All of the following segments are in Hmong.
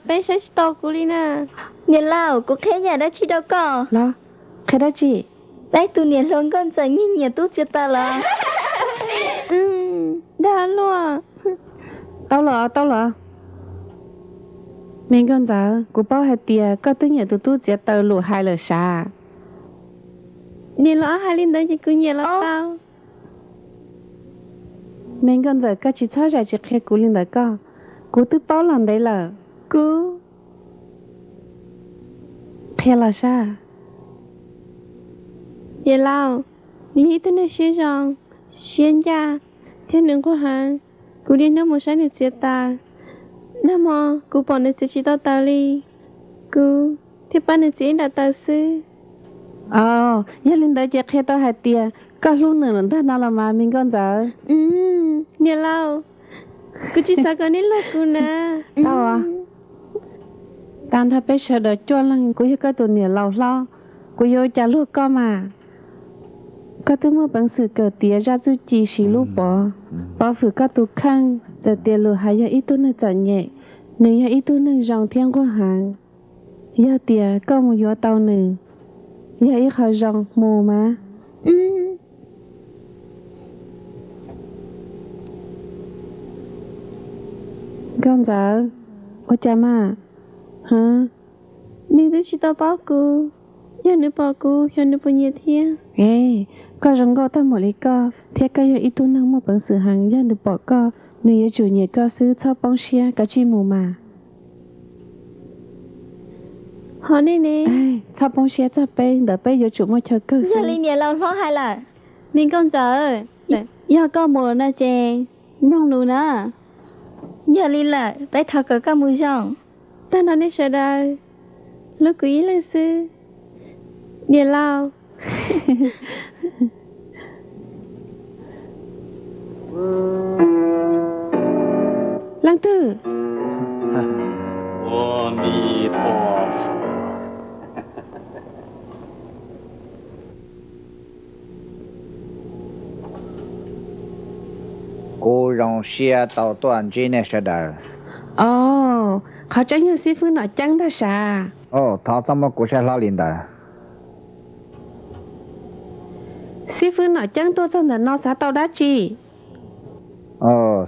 Peb saib tsis tau kuv li na. Niam laus, kuv qhia yam dab tsi rau koj. Los, qhia dab tsi? Peb tus niam hluas nkauj ntxawm nyiag nyiam tub txiav taws los? Dag luaj. Tau los, tau los. Me nkauj ntxawm, kuv paub hais tias koj twb nyiam tus tub txiav taws lus hais lawm sav. Niam laus, hais li ntawd ces kuv nyiam los tau. Me nkauj ntxawm, koj tsis txhob zam tsis qhia kuv li ntawd koj. Kuv twb paub los ntev lawm. Kuv qhia los sav. Niam laus, nws yog ib tug neeg siab zoo, siab ncaj, thiab nws nquag heev. Kuv niaj hnub mus saib nws txiav taws. Nag hmo kuv pom nws txiav tsis tau taws li, kuv thiaj pab nws txiav ib nram taws xwb. Yog li ntawd ces qhia tau hais tias koj hlub nws lawm ntag no los mas me nkauj ntxawm. Niam laus, kuv tsis xav kom nej luag kuv na. Tau. Tag nrho peb sawv daws cuaj leeg, kuv yog koj tus niam laus hlob, kuv yuav ua cas luag koj mas. Koj twb muaj peev xwm kawm tiav zaj txuj ci siv lub pov, pov hwm koj tus kheej. Txawm tias lus hais yog ib tug neeg txom nyem, nws yog ib tug neeg zoo thiab nquag heev. Yog tias koj mus yuav tau nws, yog ib qho zoo mus mas. Nkauj ntxawm, ua cas mas? Nws twb tsis tau paub kuv, yog nws pom kuv xyov nws puas nyiam thiab. E, koj zoo nkauj tag npaum li koj thiab koj yog ib tug neeg muaj peev xwm heev, yog nws pom koj, nws yuav tsum nyiam koj xwb, txhob poob siab, kav tsij mus mas. Ho nej ne? Txhob poob siab txog peb, ntawm peb yuav tsum muaj chaw kawg xwb. Yog li niam laus hlob hais lawm. Me nkauj ntxawm, yog koj mus lawm no ces mloog lus na. Yog li lawm, peb thov kom koj mus zoo. Tag nrho nej sawv daws hlub kuv ib leeg xwb, niam laus. Leej twg? Kuv zoo siab tau tuaj ntsib nej sawv daws. Os, qhov tseeb yog xib fwb Nom Ceeb ntag sav. Thov txhob muab kuv saib hlob li ntawd. Xib fwb Nom Ceeb tuaj txog ntawm no xav tau dab tsi?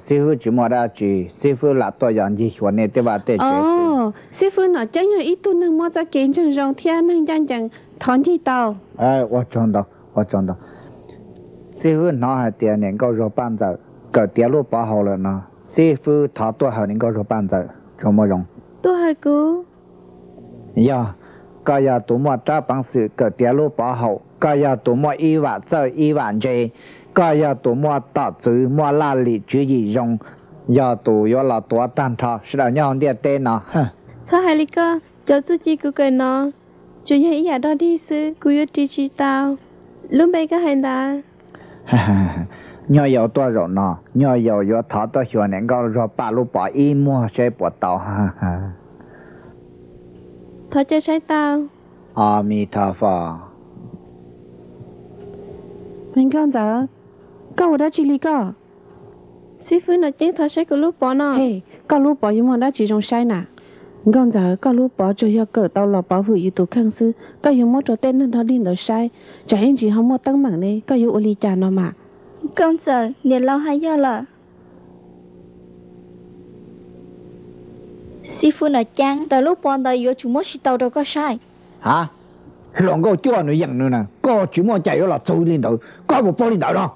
Xib fwb tsis muaj dab tsi, xib fwb lam tuaj yos ncig xyuas nej tej vaj tej tsev. Xib fwb Nom Ceeb yog ib tug neeg muaj txoj kev ntseeg zoo thiab neeg ncaj ncees, thov ncig tau. Ua tsaug ntau, ua tsaug ntau. Xib fwb hnov hais tias niam nkauj Zuag Paj Ntxawm kawm tiav lub pov haum lawm no, xib fwb thov tuaj hawm niam nkauj Zuag Paj Ntxawm tsuas muaj zoo. Tuaj hawm kuv. Yog, koj yog tus muaj rab peev xwm kawm tiav lub pov haum, koj yog tus muaj ib vam txawj ib vam ntse, koj yog tus muaj tom txwv muaj laj lim tswv yim zoo, yog tus yuav los tuav tag nrho sawv daws nyob hauv ntiaj teb no. Txhob hais li koj, cov txuj ci kuv kawm no tsuas yog ib yam dog dig xwb, kuv yuav ris tsis tau lub npe koj hais ntawd. Nyuaj Yaus tuaj zaum no, Nyuaj Yaus yuav thov tuaj xyuas niam nkauj Zuag Paj lub pov ib muag seb puas tau. Thov cia saib tau. Aub mis thas fos. Me nkauj ntxawm, koj ua dab tsi li koj? Xib fwb Nom Ceeb thov saib kuv lub pov no. Koj lub pov yuav muaj dab tsi zoo saib na? Nkauj ntxawm, koj lub pov tsuas yog kawm tau los pov hwm yus tus kheej xwb, koj yuav muab rau tej neeg dog dig ntawd saib, tsam ib ntsis ho muaj teeb meem ne, koj yuav ua li cas no mas? Nkauj ntxawm, niam laus hais yog lawm. Xib fwb Nom Ceeb, ntawm lub pov ntawd yuav tsum muab tsis tau rau koj saib. Ha, hluas nkauj cuaj nws yeem nws na, koj tsis muaj cai yuav los txwv li ntawd, koj puas paub li ntawd no?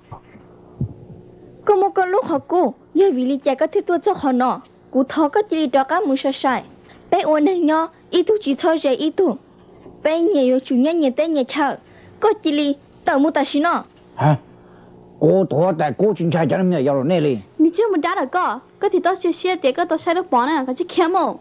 Koj muaj koj lub qhov kub, yog vim li cas koj thiaj tuaj txog qhov no? Kuv thov koj cia li rov qab mus sai sai. Peb ua neeg nyob ib tug tsis txhob ze ib tug. Peb nyias yuav tsum nyob nyias teb nyias chaw. Koj cia li tawm mus tam sim no. Kuv tus huab tais kub tsis ntshai cov neeg me nyuam yaus li nej li. Nws tsis yog mus dab ntawm koj, koj tsis tau cia siab tias koj tau saib lub pov na, koj tsis khiav mus.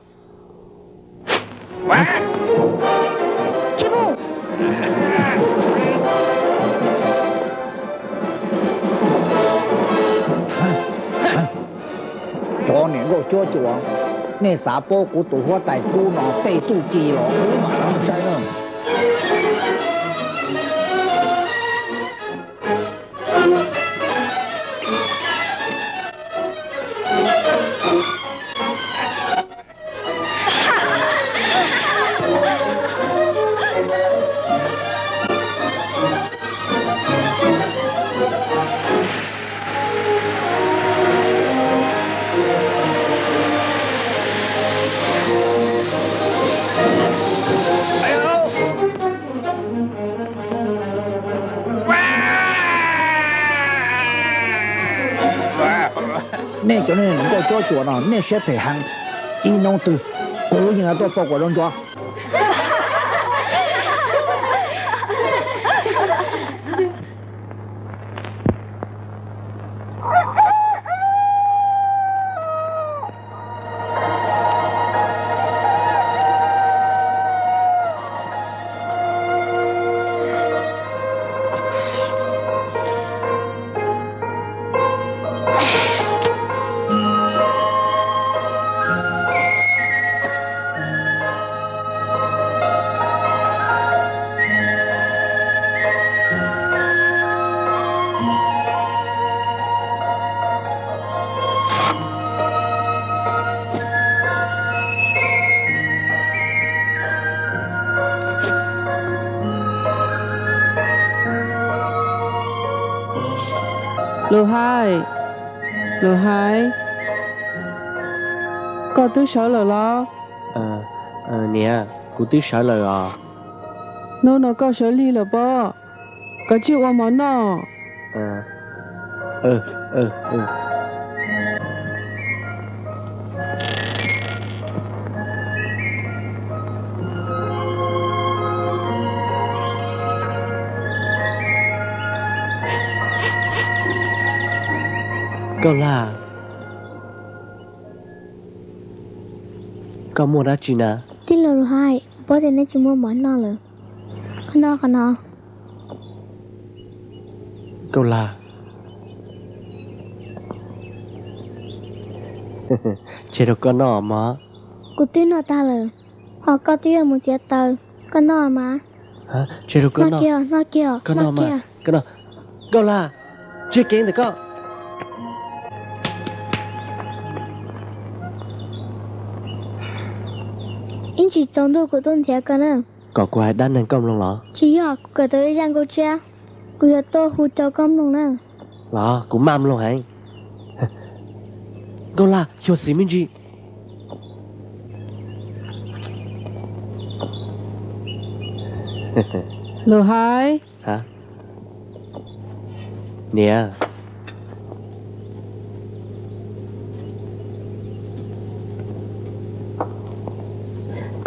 Cov niam nkauj cuab cuas, nej xav paub kuv tus huab tais kub no tej txuj ci los kuv mam rov saib na. Nej cov neeg nkauj cuab tsuas no nej siab phem heev. Ib hnub twg kuv yeej tuaj pauj kom zoo ntsuav. Lus Hais, Lus Hais, koj twb sawv lawm los? Niam, kuv twb sawv lawm os. Hnub no koj sawv lig lawm pob, koj cia ua mov noj. Nkauj Lag, koj muaj dab tsi na? Tij laug Lus Hais, paub tias nej tsis muaj mov noj lawm, koj noj qhov no. Nkauj Lag, tseg rau koj noj mog. Kuv twb noj tag lawm, ho koj twb yuav mus txiav taws, koj noj mas. Tseg rau koj noj, noj kiag, noj kiag. Nkauj Lag, tseg kev ntawm koj. Ib ntsis tsaus ntuj kuv tuaj nrhiav koj na. Kom kuv hais dab neeg koj mloog los? Tsis yog, kuv kawm tau ib zaj nkauj tsiab, kuv yuav tuaj hu rau koj mloog na. Los, kuv maj mloog heev. Nkauj Lag, xyuam xim me ntsis. Lus Hais. Niam,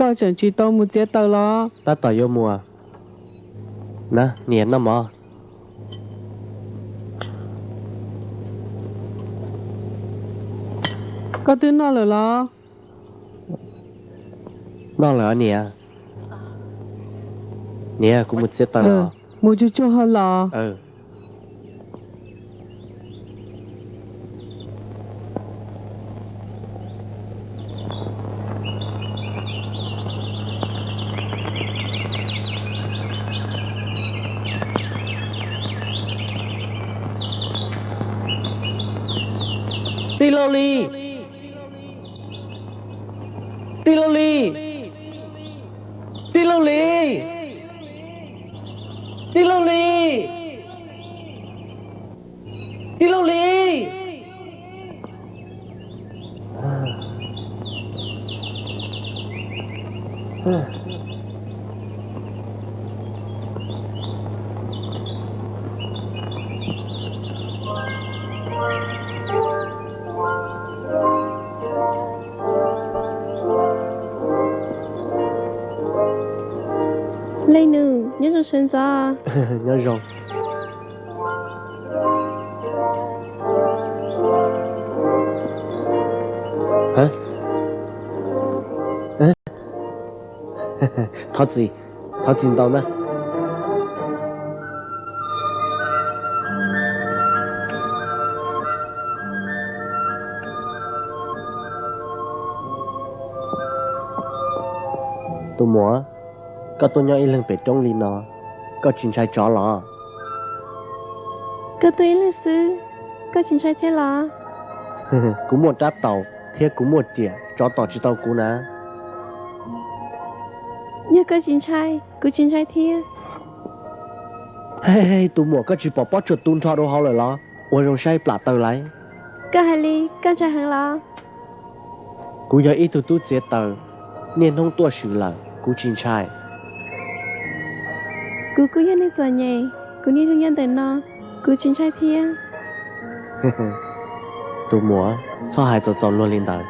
koj tseem tsis tau mus txiav taws los? Tab tom yuav mus. Na, niam noj mov. Koj twb noj lawm los? Noj lawm niam. Niam, kuv mus txiav taws los. Mus tsuag tsuag ho los. Tij laug Lis! Tij laug Lis! Tij laug Lis! Tij laug Lis! Tij laug Lis! Leej nus, nyob zoo sawv ntxov. Nyob zoo. Thov txim, thov txim ntau na. Tus muam, koj tuaj nyob ib leeg pem roob li no, koj tsis ntshai tsov los? Koj tuaj ib leeg xwb, koj tsis ntshai thiab los? Kuv muaj rab taus thiab kuv muaj riam, tsov tom tsis tau kuv na. Yog koj tsis ntshai, kuv tsis ntshai thiab. Tus muam, koj tsis pom pob tsuas tu nrho rau hauv lawm los? Ua zoo saib plam taws lauj. Koj hais li koj ntshai heev los? Kuv yog ib tug tub txiav taws, niaj hnub tuaj swm lawm, kuv tsis ntshai. Kuv kuj yog neeg txom nyem, kuv niaj hnub nyob ntawm no, kuv tsis ntshai thiab. Tus muam, Txhob hais txaus txaus luag li ntawd.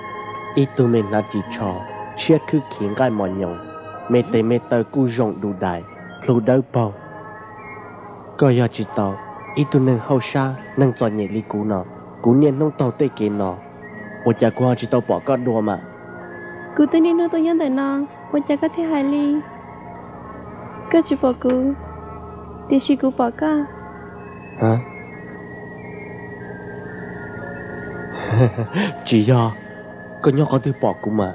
Ib tug me hnav ris tsho, tshiab khwb khiv nqaij mos nyoos, me tes me taw kuj zoo du dais, plhu dawb paug. Koj yog tsis tau ib tug neeg hauj sab neeg txom nyem li kuv no, kuv niaj hnub taug tej kev no, ua cas kuv ho tsis tau pom koj dua mas? Kuv twb niaj hnub tuaj nyob ntawm no, ua cas koj thiaj hais li? Koj tsis pom kuv, tiam sis kuv pom koj. Tsis yog, koj nyob qhov twg pom kuv mas?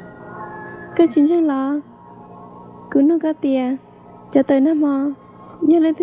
Koj tsis ntseeg los? Kuv nug koj tias, cov tawm nag hmo yog leej